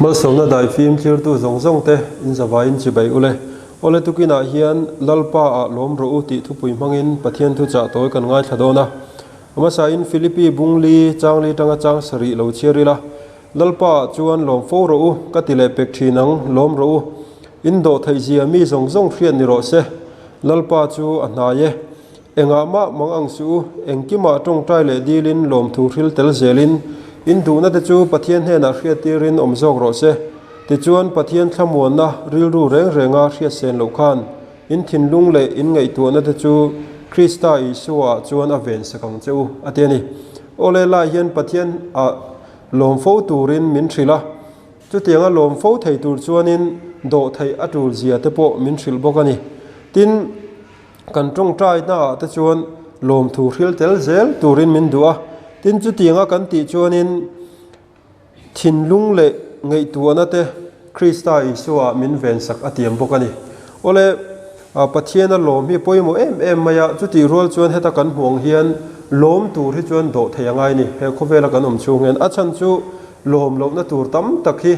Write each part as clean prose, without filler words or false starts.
Malsawmna daifim thlirtu zawng zawng te in zavaiin chibai ule. Awle tukinah hian Lalpa ah lawm rawh u tih thupui hmangin Pathian thuchah tawi kan ngaithla dawn a. A hmasain Philippi bungli changli tanga chang sarih lo chhiar ila, Lalpa ah chuan lawm fo rawh u, ka ti leh pek thin ang, lawm rawh u. In dawh theih zia mi zawng zawng hriat ni rawh se. Lalpa chu a hnai e. Engah mah mang ang suh u, engkimah tawngtai leh dilin lawmthu hril tel zelin in duhna te chu Pathian hnenah hriattirin awm zawk rawh se. Tichuan, Pathian thlamuanna rilru reng renga hriat sen loh khan in thinlung leh in ngaihtuahna te chu Krista Isua ah chuan a ven sak ang che u, a ti a ni. Awle lai hian Pathian ah lawm fo turin min hrilh a, chutianga lawm fo thei tur chuanin dawhtheih a tul zia te pawh min hrilh bawk a ni. Tin, Kan tawngtaina ah te chuan lawmthu hril tel zel turin min duh a, tin chutianga kan tih chuanin thinlung leh ngaihtuahna te Krista Isua ah min vensak a tiam bawk a ni. Awle, Pathiana lawm hi pawimawh em em mai a, chutih rual chuan heta kan hmuh ang hian lawm tur hi chuan dawh thei a ngai a ni, he khawvela kan awm chhung hian. A chhan chu lawm lohna tur tam tak hi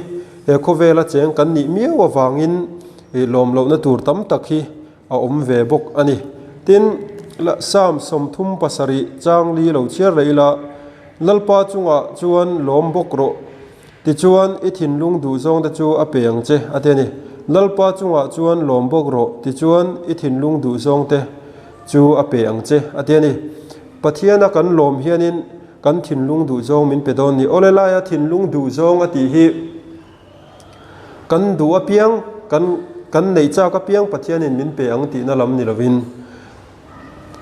he khawvela cheng kan nih miau avangin lawm lohna tur tam tak hi a awm ve bawk a ni. Tin, Psalm 37 chang li lo chhiar leh ila, Lalpa chungah chuan lawm bawk rawh, tichuan i thinlung duhzawng te chu a pe ang che, a ti a ni. Lalpa chungah chuan lawm bawk rawh, tichuan i thinlung duhzawng te chu a pe ang che, a ti a ni. Pathiana kan lawm hianin kan thinlung duhzawng min pe dawn ni. Awle laia thinlung duhzawng a tih hi, Kan duh apiang, kan kan neih chak apiang Pathianin min pe ang tihna lam ni lovin,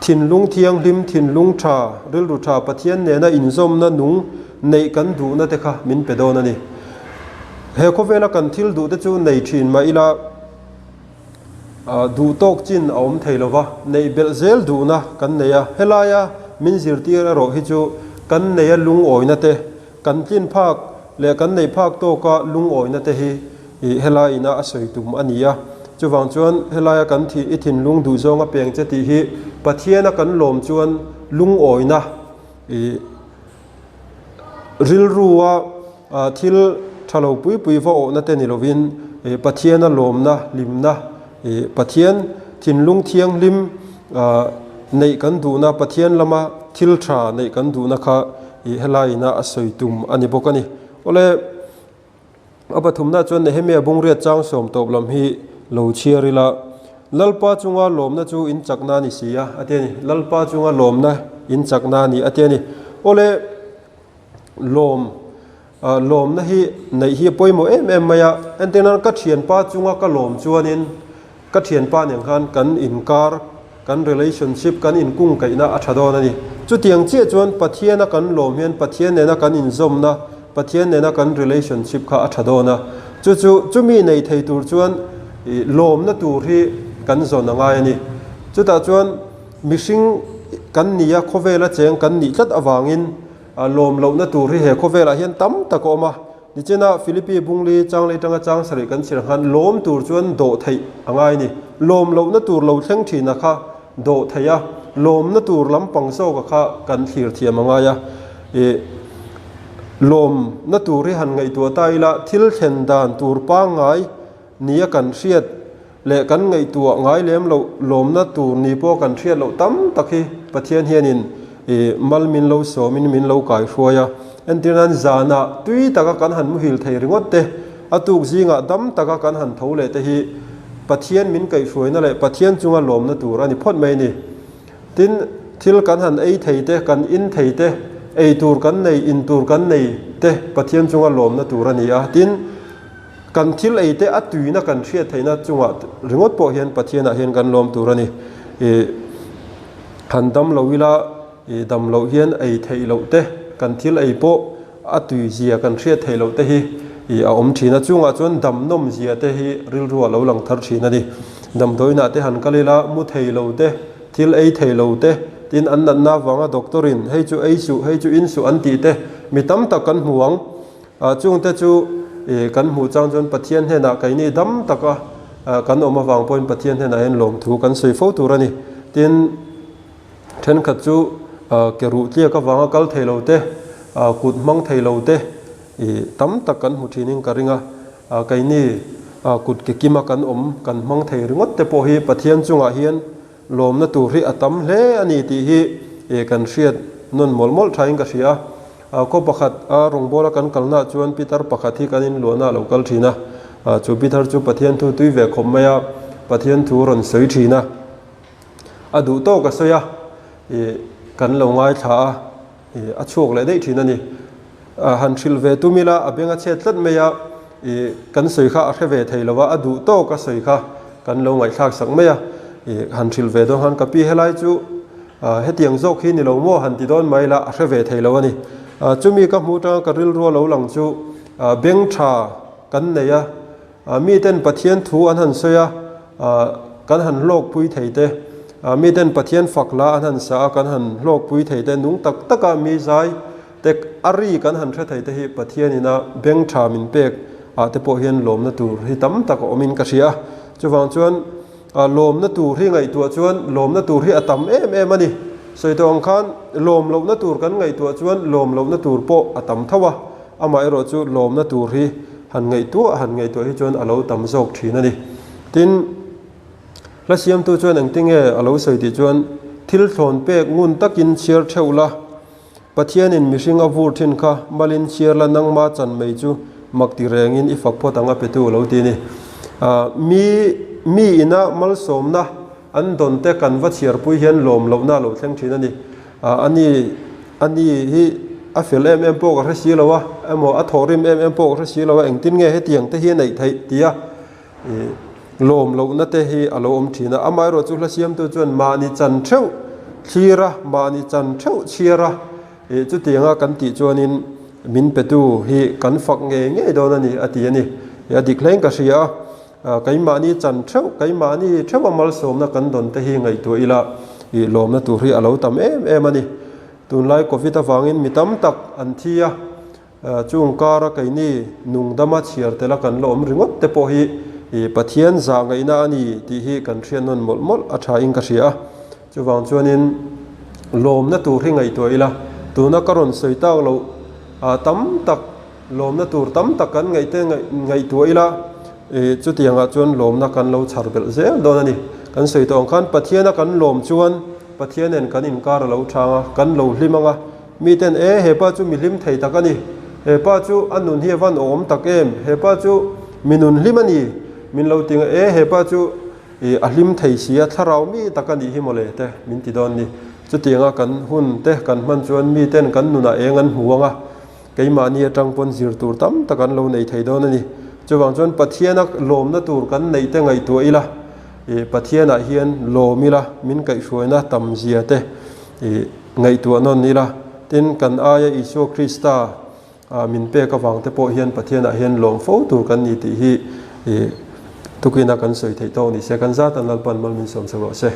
thinlung thianghlim, thinlung tha, rilru tha Pathian nena inzawmna nung neih kan duhna te kha min pe dawn a ni. He khawvela kan thil duh te chu nei thin mah ila, duh tawk chin a awm thei lova, neih belh zel duhna kan nei a. Helaia min zirtir erawh hi chu kan neia lungawina te, Kan tlin phak leh kan neih phak tawka lungawina te hi i helai ina a sawi tum a ni a. Chuvang chuan helaia kan thih i thinlung duhzawng a peng che tih hi Pathiana kan lawm chuan lungawina i rilrua thil tha lo pui pui va awhna te ni lovin Pathiana lawmna, hlimna, i Pathian thinlung thianghlim neih kan duhna, Pathian lama thil tha neih kan duhna kha I helai ina a sawi tum a ni bawk a ni. Awle, a pathumna chuan Nehemia bungriat chang sawm tawp lam hi lo chhiar ila, Lalpa chunga lawmna chu in chakna a ni si a, a ti a ni. Lalpa chunga lawmna in chakna a ni, a ti a ni. Awle, lawm, lawmna hi neih hi a pawimawh em em mai a. Entirnan ka thianpa chunga ka lawm chuanin Ka thianpa nen khan kan inkar, kan relationship, kan inkungkaihna a tha dawn a ni. Chutiang chiah chuan Pathiana kan lawm hian Pathian nena kan inzawmna, Pathian nena kan relationship kha a tha dawn a. Chu chu chumi nei thei tur chuan lawmna tur hi kan zawn a ngai a ni. Chutah chuan mihring kan nia khawvela cheng kan nih tlat avangin lawm lohna tur hi he khawvelah hian tam tak a awm a. Nichina Philippi bungli chang lei tanga chang sarih kan chhiar khan lawm tur chuan dawh theih a ngai a ni. Lawm lohna tur lo thleng thina kha dawh theih a, lawmna tur lampang zawka kha kan thlir thiam a ngai a. Ih, lawmna tur hi han ngaihtuah ta ila thil thlen dan tur pangngai nia kan hriat leh kan ngaihtuah ngai lem loh lawmna tur ni pawh kan hriat loh tam tak hi Pathian hianin ih mal min lo sawmin min lo kaihruai a. Entir nan zanah tui taka kan han muhil thei ringawt te, a tuk zingah dam taka kan han tho leh te hi Pathian min kaihhruaina leh Pathian chunga lawmna tur a ni phawt mai a ni. Tin, thil kan han ei thei te, kan in thei te, ei tur kan nei, in tur kan nei te Pathian chunga lawmna tur a ni a. Tin, Kan thil ei te a tuina kan hriat theihna chungah ringawt pawh hian Pathianah hian kan lawm tur a ni. Ih, han dam lo ila, ih, dam loh hian ei theih loh te, kan thil ei pawh a tui zia kan hriat theih loh te hi, ih, a awm thin a. Chungah chuan dam nawm zia te hi rilru a lo lang thar thin a ni. Damdawiinah te han kal ila, mu thei lo te, thil ei thei lo te, tin an natna avanga doctor in hei chu ei suh, hei chu in suh an tih te mi tam tak kan hmu ang. Chungte chu kan hmuh chang chuan Pathian hnenah keini dam taka kan awm avang pawhin Pathian hnenah hian lawmthu kan sawi fo tur a ni. Tin, thenkhat chu ke ruh tliak avanga kal thei lo te, kut hmang thei lo te, Tam tak kan hmu thinin ka ring a, keini kut ke kima kan awm kan hmang thei ringawt te pawh hi Pathian chungah hian lawmna tur hi a tam hle a ni tih hi kan hriat nawn mawlh mawlh thain ka hria a. Khaw pakhat a rawngbawla kan kalnaah chuan pitar pakhat hi kan inluahna a lo kal thin a, chu pitar chu Pathian thu tui ve khawp mai a, Pathian thu rawn sawi thin a, a duh tawk a sawi a, kan lo ngaithla a. Ih a chhuak leh daih thin a ni. Han hrilh ve tum ila a beng a chhet tlat mai a, ih kan sawi kha a hre ve thei lo a, a duh tawk a sawi kha kan lo ngaihthlak sak mai a. Ih han hrilh ve dawn khan ka pi helai chu hetiang zawk hi ni lo maw han ti dawn mai ila a hre ve thei lo a ni. Chumi ka hmuh atanga ka rilru a lo lang chu beng tha kan nei a, Miten Pathian thu an han sawi a, kan han hlawkpui thei te, miten Pathian fak la an han sa a, kan han hlawkpui thei te, nung tak taka mi zai te a ri kan han hre thei te hi Pathianin a beng tha min pek ah te pawh hian lawmna tur hi tam tak a awmin ka hria a. Chuvang chuan lawmna tur hi ngaihtuah chuan lawmna tur hi a tam em em a ni. Sawi tawh ang khan lawm lohna tur kan ngaihtuah chuan lawm lohna tur pawh a tam tho a. Amaherawh chu lawmna tur hi han ngaihtuah han ngaihtuah hi chuan a lo tam zawk thin a ni. Tin, hla siamtu chuan engtinge a lo sawi tih chuan thil thlawn pek ngun takin chhiar theuh la, Pathianin mihring a vur thin kha malin chhiar la nangma chan mai chu mak ti rengin i fak phawt ang a petu a lo ti a ni. Mi mi ina malsawmna an dawn te kan va chhiarpui hian lawm lohna a lo thleng thin a ni. A ni a ni hi a fel em em pawh ka hre si lo a, emaw a thawhrim em em pawh ka hre si lo a, engtin nge hetiang te hi a neih theih tia ih lawm lohna te hi a lo awm thin a. Amaherawh chu hla siamtu chuan mahni chan theuh thlir a, mahni chan theuh chhiar a, ih chutianga kan tih chuanin min petu hi kan fak ngei ngei dawn a ni a ti a ni. A dik hlein ka hria a. Keimahni chan theuh, keimahni theuha malsawmna kan dawn te hi ngaihtuah ila ih lawmna tur hi a lo tam em em a ni. Tunlai Covid avangin mi tam tak an thi a, chung kara keini nungdama chhiar tela kan la awm ringawt te pawh hi ih Pathian zah ngaihna a ni tih hi kan hriat nawn mawlh mawlh a tha in ka hria a. Chuvang chuanin lawmna tur hi ngaihtuah ila, tuna ka rawn sawi tak loh tam tak, Lawmna tur tam tak kan ngaihte ngaihtuah ila, ih chutiangah chuan lawmna kan lo chhar belh zel dawn a ni. Kan sawi tawh ang khan Pathiana kan lawm chuan Pathianen kan inkar a lo chang a, kan lo hlim ang a. Miten e hepa chu mi hlim thei tak a ni, hepa chu a nun hi a van awm tak em, hepa chu mi nun hlim a ni min lo ti ang a, e hepa chu ih a hlim thei si a, thlarau mi tak a nih hi mawle te min ti dawn ni. Chutianga kan hun te kan hman chuan miten kan nunah eng an hmu ang a. Keimahni atang pawn zir tur tam tak an lo nei thei dawn a ni. Chuvang chuan Pathiana lawmna tur kan neih te ngaihtuah ila, ih Pathianah hian lawm ila, min kaihhruaina tam zia te ih ngaihtuah nawn ila, tin kan aia Isua Krista min pek avang te pawh hian Pathianah hian lawm fo tur kan ni tih hi ih tukina kan sawi theih tawk ni se. Kan zat an Lalpan mal min sawm sak rawh se.